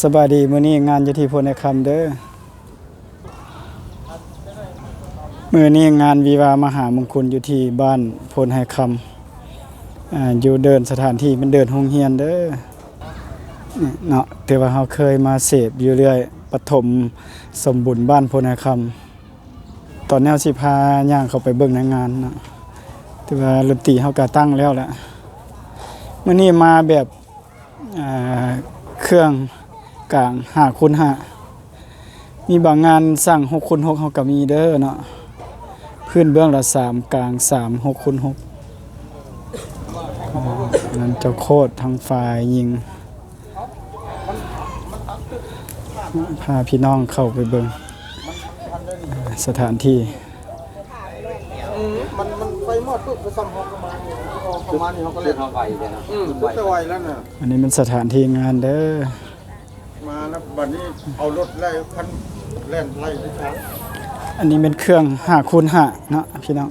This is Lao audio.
ສະບາຍດີ ມື້ນີ້ງານຢູ່ທີ່ໂພນໄຮຄຳເດີ. ມື້ນີ້ງານວິວາມະຫາມົງຄຸນຢູ່ທີ່ບ້ານໂພນໄຮຄຳ ອ່າ ຢູ່ເດີ່ນສະຖານທີ່ ເປັນເດີ່ນໂຮງຮຽນເດີ. ນີ້ເນາະ ຖືວ່າເຮົາເຄີຍມາເສບຢູ່ເລື້ອຍ ປະຖົມສົມບຸນບ້ານໂພນໄຮຄຳ. ຕອນນີ້ເຮົາຊິພາຍ່າງເຂົ້າໄປເບິ່ງໃນງານເນາະ ແຕ່ວ່າດົນຕີເຮົາກະຕັ້ງແລ້ວລະ. ມື້ນີ້ມາແບບ ອ່າ ເຄື່ອງກາງຫ້າຄູນຫ້າ ມີບາງງານສັ່ງຫົກຄູນຫົກເຮົາກະມີເດີເນາະ. ພື້ນເບື້ອງລະສາມ ກາງສາມ ຫົກຄູນຫົກ. ອ່າ ນັ້ນເຈົ້າໂຄດທາງຝ່າຍຍິງ. ພາພີ່ນ້ອງເຂົ້າໄປເບິ່ງສະຖານທີ່. ອືມ ມັນ ມັນໄຟມອດປຶບ ໄປສ່ອງເຮົາເຂົ້າມານີ້ ເຮົາເຂົ້າມານີ້ ເຮົາກໍແລ່ນ ເຮົາໄວເດ້ເນາະ. ອືມ ໄວ ແຕ່ໄວແລ້ວນະ. ອັນນີ້ແມ່ນສະຖານທີ່ງານເດີ. ມາແລ້ວ ບັດນີ້ເອົາລົດໄລ່ຄັນແລ່ນໄລ່ໄປທາງ. ອັນນີ້ແມ່ນເຄື່ອງຫ້າຄູນຫ້າເນາະ ພີ່ນ້ອງ.